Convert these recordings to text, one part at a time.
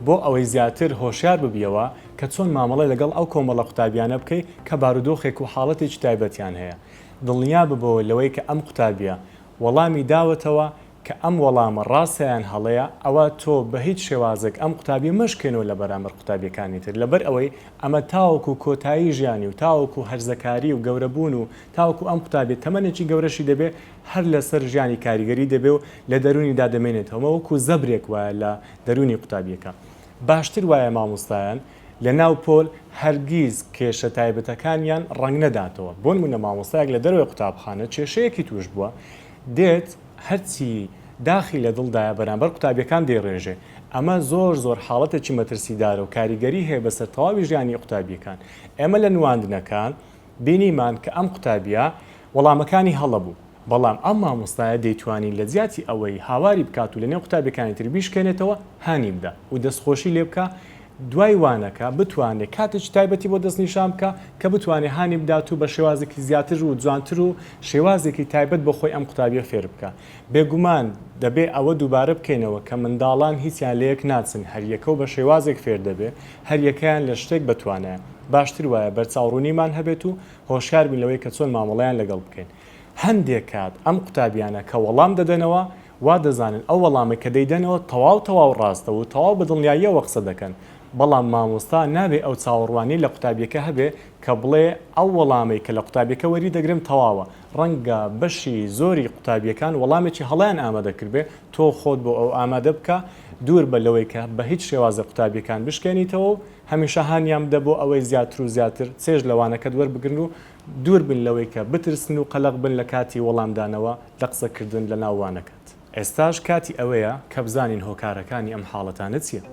بۆ ئەوەی زیاتر هۆشیار ببیەوە کە چۆن مامەڵە لەگەڵ ئەو کۆمەڵە قوتابیانە بکەی کە بارودۆخێک و حاڵەتێکی تایبەتیان هەیە. دڵنیا ببەوە لەوەی کە ئەم قوتابیە وەڵامی داوەتەوە کە ئەم وەڵامە ڕاستە یان هەڵەیە، ئەوا تۆ بە هیچ شێوازێک ئەم قوتابیە مەشکێنەوە لە بەرامبەر قوتابیەکانی تر، لەبەر ئەوەی ئەمە تاوەکو کۆتایی ژیانی و تاوەکو هەرزەکاری و گەورەبوون و تاوەکو ئەم قوتابیە تەمەنێکی گەورەشی دەبێ هەر لەسەر ژیانی کاریگەری دەبێ و لە دەروونیدا دەمێنێتەوە، ئەمە وەکو زەبرێک وایە لە دەروونی قوتابیەکە. باشتر وایە مامۆستایان لە ناو پۆل هەرگیز کێشە تایبەتەکانیان ڕەنگ نەداتەوە، بۆنمونە مامۆستایەک لە دەرەوەی قوتابخانە کێشەیەکی توش بووە دێت هەرچی داخی لە دڵدایە بەرامبەر قوتابیەکان دەیڕێژێ، ئەمە زۆر زۆر حاڵەتێکی مەترسیدارە و کاریگەری هەیە بەسەر تەواوی ژیانی قوتابیەکان. ئێمە لە نواندنەکان بینیمان کە ئەم قوتابیە وەڵامەکانی هەڵە بوو، بەڵام ئەم مامۆستایە دەیتوانی لە جیاتی ئەوەی هاواری بکات و لەنێو قوتابیەکانی تر بیشکێنێتەوە هانی بدا و دەستخۆشی لێ بکا دوای وانەکە بتوانێ کاتێکی تایبەتی بۆ دەستنیشان بکا کە بتوانێ هانی بدات و بە شێوازێکی زیاتر و جوانتر و شێوازێکی تایبەت بۆ خۆی ئەم قوتابیە فێر بکا. بێگومان دەبێ ئەوە دووبارە بکەینەوە کە منداڵان هیچیان لەیەک ناچن هەریەکەو بە شێوازێک فێر دەبێ هەریەکەیان لە شتێک بەتوانایە باشتر وایە بەرچاوڕوونیمان هەبێت و هۆشیار بین لەوەی کە چۆن مامەڵەیان لەگەڵ بکەین. هەندێک کات ئەم قوتابیانە کە وەڵام دەدەنەوە وا دەزانن ئەو وەڵامەی کە دەیدەنەوە تەواو تەواو ڕاستە و تەواو بە دڵنیاییەوە قسە دەکەن، بەڵام مامۆستا نابێ ئەو چاوەڕوانیەی لە قوتابیەکە هەبێ کە بڵێ ئەو وەڵامەی کە لە قوتابیەکە وەری دەگرم تەواوە، ڕەنگە بەشی زۆری قوتابیەکان وەڵامێکی هەڵەیان ئامادە کردبێ، تۆ خۆت بۆ ئەو ئامادە بکە، دوور بە لەوەی کە بە هیچ شێوازێک قوتابیەکان بشکێنیتەوە و هەمیشە هانیان بدە بۆ ئەوەی زیاتر و زیاتر چێژ لە وانەکەت وەربگرن و دوور بن لەوەی کە بترسن و قەلەق بن لە کاتی وەڵامدانەوە لە قسەکردن لە ناو وانەکەت. ئێستاش کاتی ئەوەیە کە بزانین هۆکارەکانی ئەم حاڵەتانە چییە؟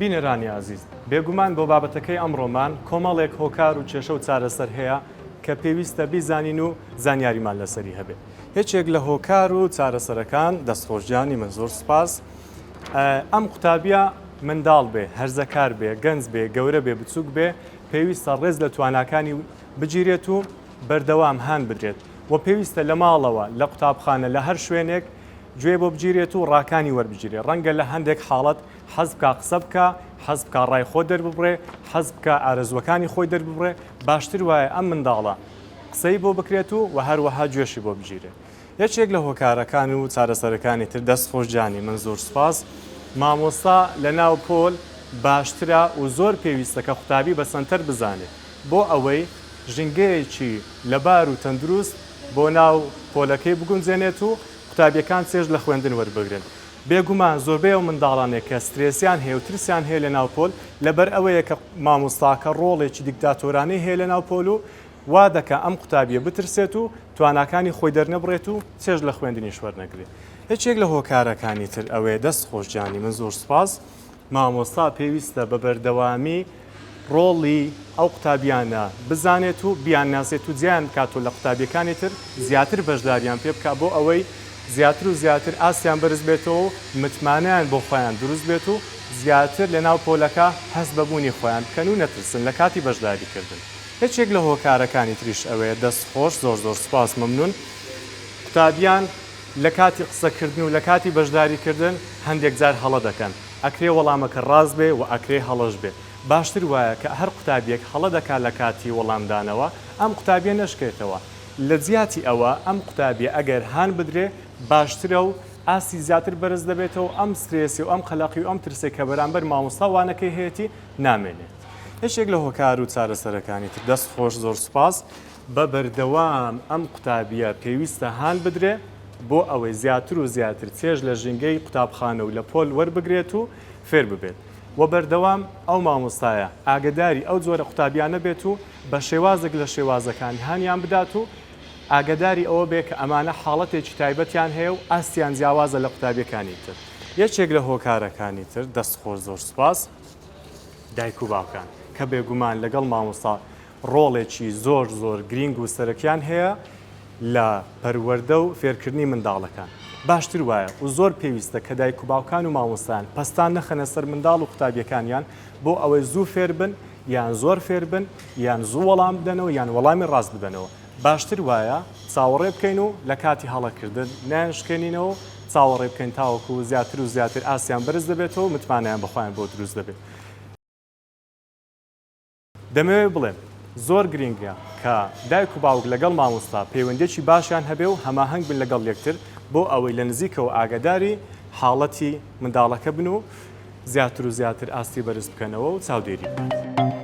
بینەرانی ئازیز، بێگومان بۆ بابەتەکەی ئەمڕۆمان کۆمەڵێک هۆکار و کێشە و چارەسەر هەیە کە پێویستە بیزانین و زانیاریمان لەسەری هەبێت. یەکێک لە هۆکار و چارەسەرەکان، دەستخۆش گیانی من زۆر سوپاس. ئەم قوتابیە منداڵ بێ، هەرزەکار بێ، گەنج بێ، گەورە بێ، بچووک بێ، پێویستە ڕێز لە تواناکانی بگیرێت و بەردەوام هان بدرێت و پێویستە لە ماڵەوە، لە قوتابخانە، لە هەر شوێنێک گوێ بۆ بگیرێت و ڕاکانی وەربگیرێ. ڕەنگە لە هەندێک حاڵەت حەز بکا قسە بکا، حەز بکا ڕای خۆ دەرببڕێ، حەز بکا ئارەزووەکانی خۆی دەرببڕێ، باشتر وایە ئەم منداڵە قسەی بۆ بکرێت و وە هەروەها گوێشی بۆ بگیرێ. یەکێک لە هۆکارەکان و چارەسەرەکانی تر دەست خۆش جانی من زۆر سوپاس. مامۆستا لە ناو پۆل باشترە و زۆر پێویستە کە قوتابی بە سەنتەر بزانێ بۆ ئەوەی ژینگەیەکی لەبار و تەندروست بۆ ناو پۆلەکەی بگونجێنێت و قوتابیەکان چێژ لە خوێندن وەربگرن. بێگومان زۆربەی ئەو منداڵانەی کە سترێسیان هەیە و ترسیان هەیە لە ناو پۆل لەبەر ئەوەیە کە مامۆستاکە ڕۆڵێکی دیکتاتۆرانەی هەیە لە ناو پۆل و وا دەکا ئەم قوتابیە بترسێت و تواناکانی خۆی دەرنەبڕێت و چێژ لە خوێندنیش وەرنەگرێت. یەکێک لە هۆکارەکانی تر ئەوەیە دەست خۆش گیانی من زۆر سوپاس. مامۆستا پێویستە بە بەردەوامی ڕۆڵی ئەو قوتابیانە بزانێت و بیانناسێت و جیایان بکاتەوە لە قوتابیەکانی تر زیاتر بەشداریان پێ بکا بۆ ئەوەی زیاتر و زیاتر ئاستیان بەرز بێتەوە و متمانەیان بۆ خۆیان دروست بێت و زیاتر لەناو پۆلەکە هەست بە بوونی خۆیان بکەن و نەترسن لە کاتی بەشداریکردن. یەکێک لە هۆکارەکانی تریش ئەوەیە دەست خۆش زۆر زۆر سوپاس مەمنون قوتابیان لە کاتی قسەکردن و لە کاتی بەشداری کردن هەندێک جار هەڵە دەکەن ئەکرێ وەڵامەکە ڕاست بێ و ئەکرێ هەڵەش بێ باشتر وایە کە هەر قوتابیەک هەڵە دەکا لە کاتی وەڵامدانەوە ئەم قوتابیە نەشکێتەوە لە جیاتی ئەوە ئەم قوتابیە ئەگەر هان بدرێ باشترە و ئاستی زیاتر بەرز دەبێتەوە ئەم سترێسی و ئەم قەلەقی و ئەم ترسەی کە بەرامبەر مامۆستا وانەکەی هەیەتی نامێنێت. یەکێک لە هۆکار و چارەسەرەکانی تر. دەست خۆش زۆر سوپاس. بە بەردەوام ئەم قوتابیە پێویستە هان بدرێ بۆ ئەوەی زیاتر و زیاتر چێژ لە ژینگەی قوتابخانە و لە پۆل وەربگرێت و فێر ببێت وە بەردەوام ئەو مامۆستایە ئاگەداری ئەو جۆرە قوتابیانە بێت و بە شێوازێک لە شێوازەکان هانیان بدات و ئاگەداری ئەوە بێ کە ئەمانە حاڵەتێکی تایبەتیان هەیە و ئاستیان جیاوازە لە قوتابیەکانی تر. یەکێک لە هۆکارەکانی تر. دەست خۆش زۆر سوپاس. دایک و باوکان کە بێگومان لەگەڵ مامۆستا ڕۆڵێکی زۆر زۆر گرینگ و سەرەکیان هەیە لە پەروەردە و فێرکردنی منداڵەکان باشتر وایە و زۆر پێویستە کە دایک و باوکان و مامۆستایان پەستان نەخەنە سەر منداڵ و قوتابیەکانیان بۆ ئەوەی زوو فێر بن یان زۆر فێر بن یان زوو وەڵام بدەنەوە یان وەڵامی ڕاست بدەنەوە. باشتر وایە چاوەڕێ بکەین و لە کاتی هەڵەکردن نایانشکێنینەوە و چاوەڕێ بکەین تاوەکو زیاتر و زیاتر ئاستیان بەرز دەبێتەوە و متمانەیان بە خۆیان بۆ دروست دەبێت. دەمەوێت بڵێم زۆر گرینگە کە دایک و باوک لەگەڵ مامۆستا پەیوەندیەکی باشیان هەبێ و هەماهەنگ بن لەگەڵ یەکتر بۆ ئەوەی لە نزیکەوە ئاگاداری حاڵەتی منداڵەکە بن و زیاتر و زیاتر ئاستی بەرز بکەنەوە و چاودێری بکەن.